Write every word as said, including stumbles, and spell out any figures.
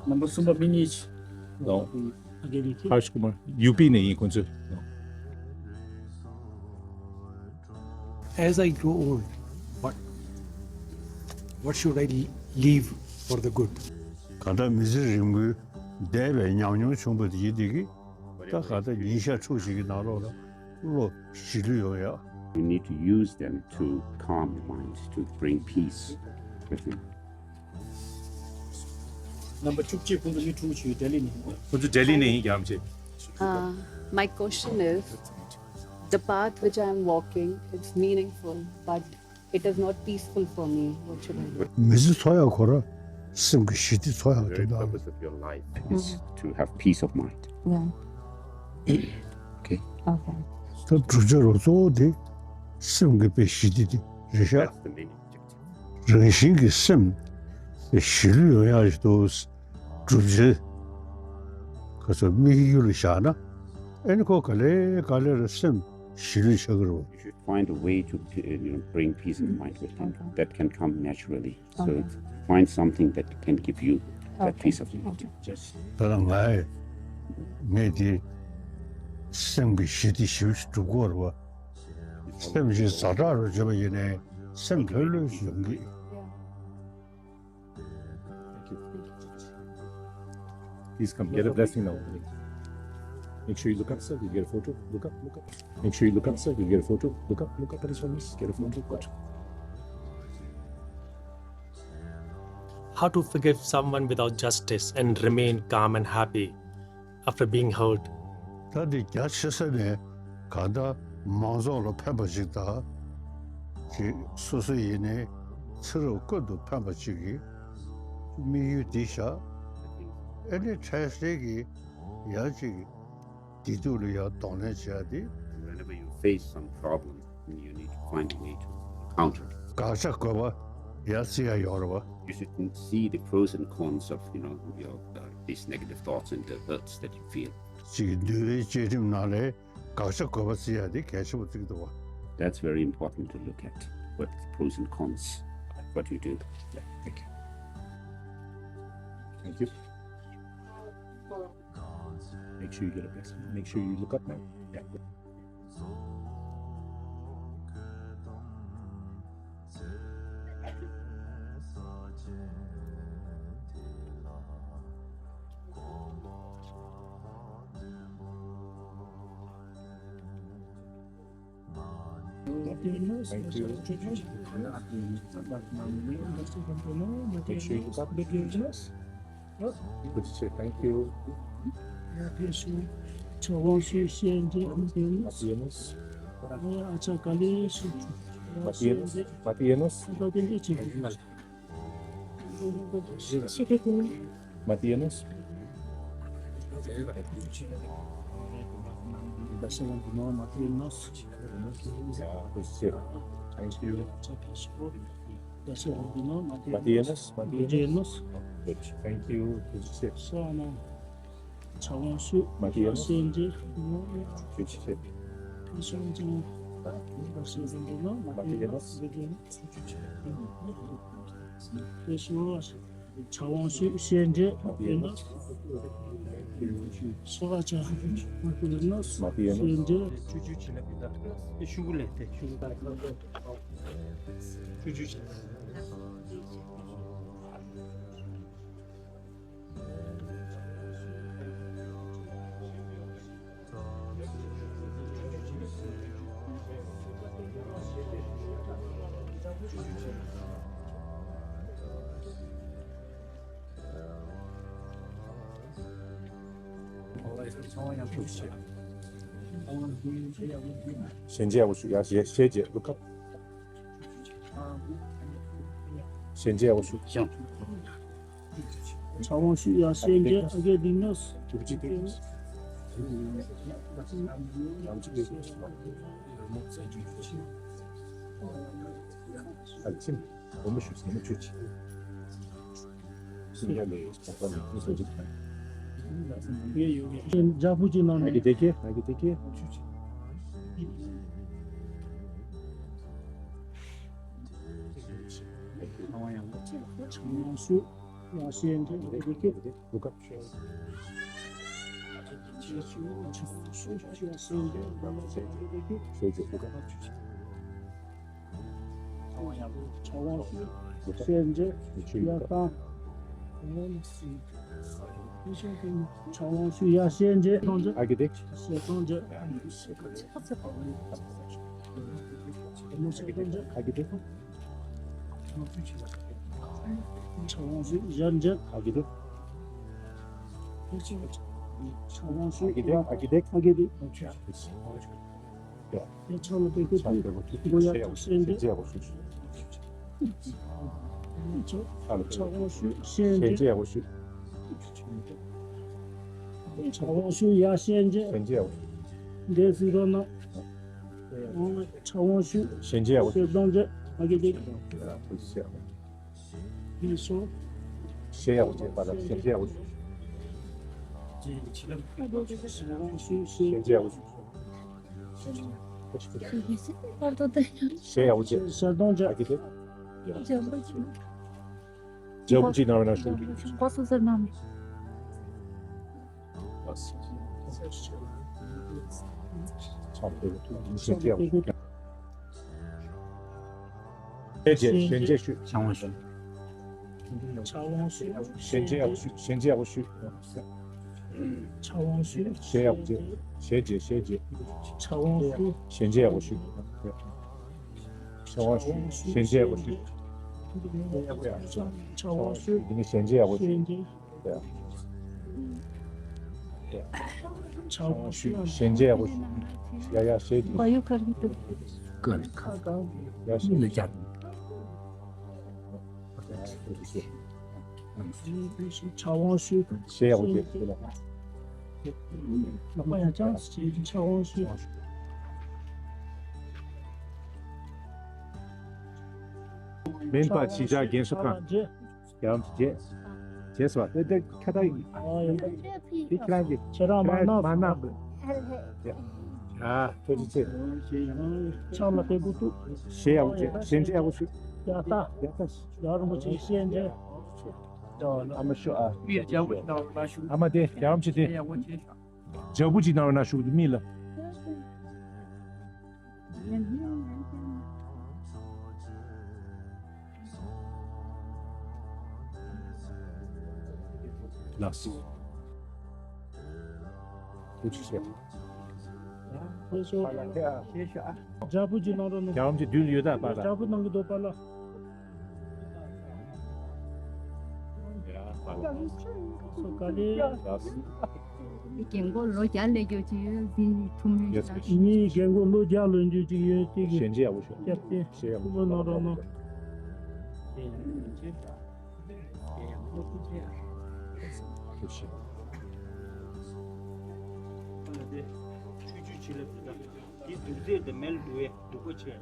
ནམ་པ་གསུམ་པ་མི་གཉིས། ལོ། ཨ་རྒན་ནི་ཧར་ཤ་ཀུ་མར། ཡུ་པི་ནས་ཡིན་ཁོང་ཚོ། As I grow old, what, what should I leave for the good? གང་ལྟར་མི་ཚེ་རིང་པོའི་འདས་པའི་ཉམས་མྱོང་བྱུང་བ་དེ་ཡིན་དེ་གི། ད་ག་ད་ཉིན་ཞག་ཕྲུགས་ཤིག་གི་ནང་ལོགས་ལ་བློ་ཞི་ལྷོད་ཡོང་ཡ། You need to use them to calm your mind, to bring peace within. ནམ་པ་བཅུ་གཅིག་ཁོང་ཚོ་མི་དྲུག་ཅིག་ལྡི་ལི་ནས། ཁོང་ཚོ་ལྡི་ལི་ནས་ཡིན་རྒྱ་མ་ཆེ། Uh, my question is, the path which I am walking, it's meaningful, but it is not peaceful for me. What should I do? མི་ཚེ་འཚོ་ཡག་ཁོ་ར་སེམས་ཀྱི་ཞི་བདེ་འཚོ་ཡག་དེ་འདྲ། Very purpose of your life is to have peace of mind. Yeah. Okay. Okay. ད་བསྒྲུབ་བྱ་རོ་གཙོ་བོ་དེ་སེམས་ཀྱི་དཔེ་ཞི་བདེ་དེ་རེད་ཤག That's the main objective. རང་བཞིན་གྱི་སེམས་དེ་ཞི་ལྷོད་ཡོང་ཡག་ཞིག་ཏུ་བསྒྲུབ་བྱ་ག་ཚོད་དམིགས་ཡུལ་བཞག་ན། ཨེ་ནི་ཁོ་ག་ལེ་ག་ལེ་ར་སེམས་ཞི་ལྷོད་ཆགས་ཀྱི་རེད། You should find a way to, uh, you know, bring peace of mind with him. Okay. That can come naturally. So, okay, find something that can give you that, okay, peace of mind. Okay. Just ད་ལྟ་ང་ངས་དེ་སེམས་ཀྱི་ཞི་བདེ་ཞིབ་སྒྲུབ་དགོས་རེད་བ། སེམས་ཀྱི་ཛ་དྲག་རུ་བྱེད་པ་ཡིན་ནའི་སེམས་ལྷོད་ལྷོད་ཞིག་ཡོང་གི། Thank you. Please come, get a blessing now. Make sure you look up, sir. You get a photo. Look up, look up. Make sure you look up, sir. You get a photo. Look up, look up at his face. Get a photo. Good. How to forgive someone without justice and remain calm and happy after being hurt? ད་འདི་རྒྱ་ཆེ་ས་ནས་གང་ལྟར་མང་ཚོགས་ལ་ཕན་པ་ཞིག་དང་། ཅིག་སོ་སོ་ཡིན་ནའི་ཚེ་རབས་ཀུན་ཏུ་ཕན་པ་ཅིག་གི་དམིགས་ཡུལ་འདི་བཞག་ཨེ་ནི་འཕྲལ་སེལ་གྱི་ཡང་ཅིག་བདེ་སྡུག་ལ་ཡང་གདོང་ལེན་བྱེད་ཡ་དེ། Whenever you face some problem, you need to find a way to counter it. དགག་བྱ་དགོས་པ་ཡང་བརྩི་ཡ་ཡོད་རེད་བ། You should see the pros and cons of, you know, your, uh, these negative thoughts and the hurts that you feel. ཅིག་འདུལ་བའི་བཅའ་ཁྲིམས་ནང་ལས་དགག་བྱ་དགོས་པ་བརྩི་ཡ་དེ་གལ་ཆེན་པོ་བརྩི་གི་འདུག་བ། That's very important to look at, what the pros and cons of what you do. Yeah, thank you. Thank you. Make sure you get a blessing. Make sure you look up now. Yeah. Thank you. Make sure you look up. Good to say thank you. Thank you. Matiyenos. Matiyenos. Matiyenos. Thank you. Matiyenos. Matiyenos. Thank you. Matiyenos. Matiyenos. ཞལ་མཇལ་ཡག་པོ་ཞུ་ཡ། ཞལ་ཞལ་མཇལ། Look up. ཞལ་མཇལ་ཡག་པོ་ཞུ། ཕྱག་དབང་ཞུ་ཡ། ཞལ་མཇལ། ཨ་རྒན་འདི་ནོ། ཨ་ལ་ཅིམ་སྒོར་མོ་ཞུ་ཟེར་ན་ཆོག་ཅིག་ཇག་པུ་ཅི་ནང་ནས། ཨ་ཀི་དེ་ཀེ། ཨ་ཀི་དེ་ཀེ། ཕྱག་དབང་ཞུ། ཡ་ཤེས་འདྲེན་བདེ་སྐྱིད། རྒྱལ་སྲས་ཡ་ཤེས་འདྲེན་བདེ་སྐྱིད། ཕྱག་དབང་ཞུ། ཤེས་འདྲེན་ཡ་དང་། ཕྱག་དབང་ཞུ། ཡ་ཤེས་འདྲེན་ཐོང་འདྲེན། ཨ་ཀི་དེ། ཤེས་ཐོང་འདྲེན། ཨ་ཀི་དེ། ཕྱག་དབང་ཞུ། ཡ་ཤེས་འདྲེན་ཐོང་འདྲེན། ཨ་ཀི་དེ། ཕྱག་དབང་ཞུ། ཡ་འདྲེན། ཨ་ཀི་དེ། ཕྱག་དབང་ཞུ། ཨ་ཀི་དེ། ཨ་ཀི་དེ། ཨ་ཀི་དེ། ཕྱག་ལ་བདེ་སྐྱིད། མགོ་ཡ་ཤེས་འདྲེན། ཕྱག་དབང་ཞུ། ཤེས་འདྲེན། ཕྱག་དབང་ཞུ། ཡ་ཤེས་འདྲེན། ཕྱག་དབང་ཞུ། ཡ་ཤེས་འདྲེན། འདས་ཟིན་རོ་ན། ཕྱག་དབང་ཞུ། ཤེས་འདྲེན། ཤེས་དབང་ཞུ། ཨ་ཀི་དེ། ཡིན་སོང་། ཤེས་ཡག་པོ་བྱེད་པ་དང་ཤེས་བྱེད་ཡག་པོ་ཞུ། ཤེས་བྱེད་ཡག་པོ་ཞུ། ཤེས་ཡག་པོ་བྱེད། ཤར་གཏོང་བྱ། ཨ་ཀི་དེ། ཇ་བུ་ཅིག་ནང་ན་ཞུགས། ཤེས་བྱེད་ཡག་པོ་ཞུ། ཤེས་བྱེད་ཡག་པོ་ཞུ། ཤེས་བྱེད་ཡག་པོ་ཞུ། ཕྱག་དབང་ཞུ། ཤེས་བྱེད་ཡག་པོ་ཞུ། ཕྱག་དབང་ཞུ། ཤེས་བྱེད་ཡག་པོ་ཞུ། ཤེས་བྱེད་ཡག་པོ་ཞུ། ཕྱག་དབང་ཞུ། ཤེས་ཡག་པོ་བྱེད། ཤེས་བྱེད། ཤེས་བྱེད། ཕྱག་དབང་ཞུ། ཤེས་བྱེད་ཡག་པོ་ཞུ། ཕྱག་དབང་ཞུ། ཤེས་བྱེད་ཡག་པོ་ཞུ། ཕྱག་དབང་ཞུ། འདི་ནི་ཤེས་བྱེད་ཡག་པོ་ཞུ། ཤེས་བྱེད། ཕྱག་དབང་ཞུ། ཤེས་བྱེད་ཡག་པོ་ཞུ། ཡ་ཡ་ཤེས་བྱེད། བ་ཡུ་ཁར་གི་ཏུ། ཀ་ནི་ཁ། ཡ་ཤེས་བྱེད། ཕྱག་དབང་ཞུ། ཤེས་ཡག་པོ་བྱེད། ལག་པ་ཡང་བརྐྱངས་སུ་བྱས། ཕྱག་དབང་ཞུ། སྨན་པ་ཕྱི་བཞག་རྒན་གསོ་ཁང་། རྒྱལ་བ་རྗེ། རྗེས་སུ་བ་དེ་དེ་ཁ་ཏ་ཡིན། དེ་ཁྱེད་རང་གི་ཁྱེད་རང་མ་ན་མ་ན། ཨ་ཐུགས་རྗེ་ཆེ། ཕྱག་ལ་དེ་བུ་ཏུ། ཤེས་ཡག་པོ་བྱེད། ཤེས་བྱེད་ཡག་པོ་ཞུ། ཡ་ཏ། ཡ་ཏ། ཡ་རིན་པོ་ཆེ་ཤེས་འདྲེན། ཨ་མ་ཞུ་ཨ། ཨ་མ་དེ་རྒྱལ་བ་རྗེ་དེ། ཇ་བུ་ཅིག་ནང་ན་ཞུགས་འདུག་མི་ལ། ལགས་སོ། ཐུགས་རྗེ་ཆེ། ཇ་བུ་ཅིག་ནང་རོ་ནང་། རྒྱལ་བ་རྗེ་མདུན་ལ་ཡོད་ད་པཱ་ལགས། ཇ་བུ་ནང་གི་འདུག་པཱ་ལགས། རྒན་གོག་ལོ་བརྒྱ་སླེབས་རྒྱུ་ཅིག་ཡོད་འཛིན་ཐུབ་མིན་ཞིག་ལ། མིའི་རྒན་གོག་ལོ་བརྒྱ་ལོན་རྒྱུ་ཅིག་ཡོད་དེ་གི། ཞལ་མཇལ་ཡག་པོ་ཞུ། སྐྱབས་ཏེ་ཞལ་ཡག་པོ་ཐུགས་ཕན་གནང་རོགས་གནང་། ཐུགས་རྗེ་ཆེ། ཆོས་བརྒྱུད་ཆེ་ལ་འདི་སྡུག་ཚད་དེ་མེད་ལ་འགྲོ་བའི་སྡུག་པོ་ཆེ།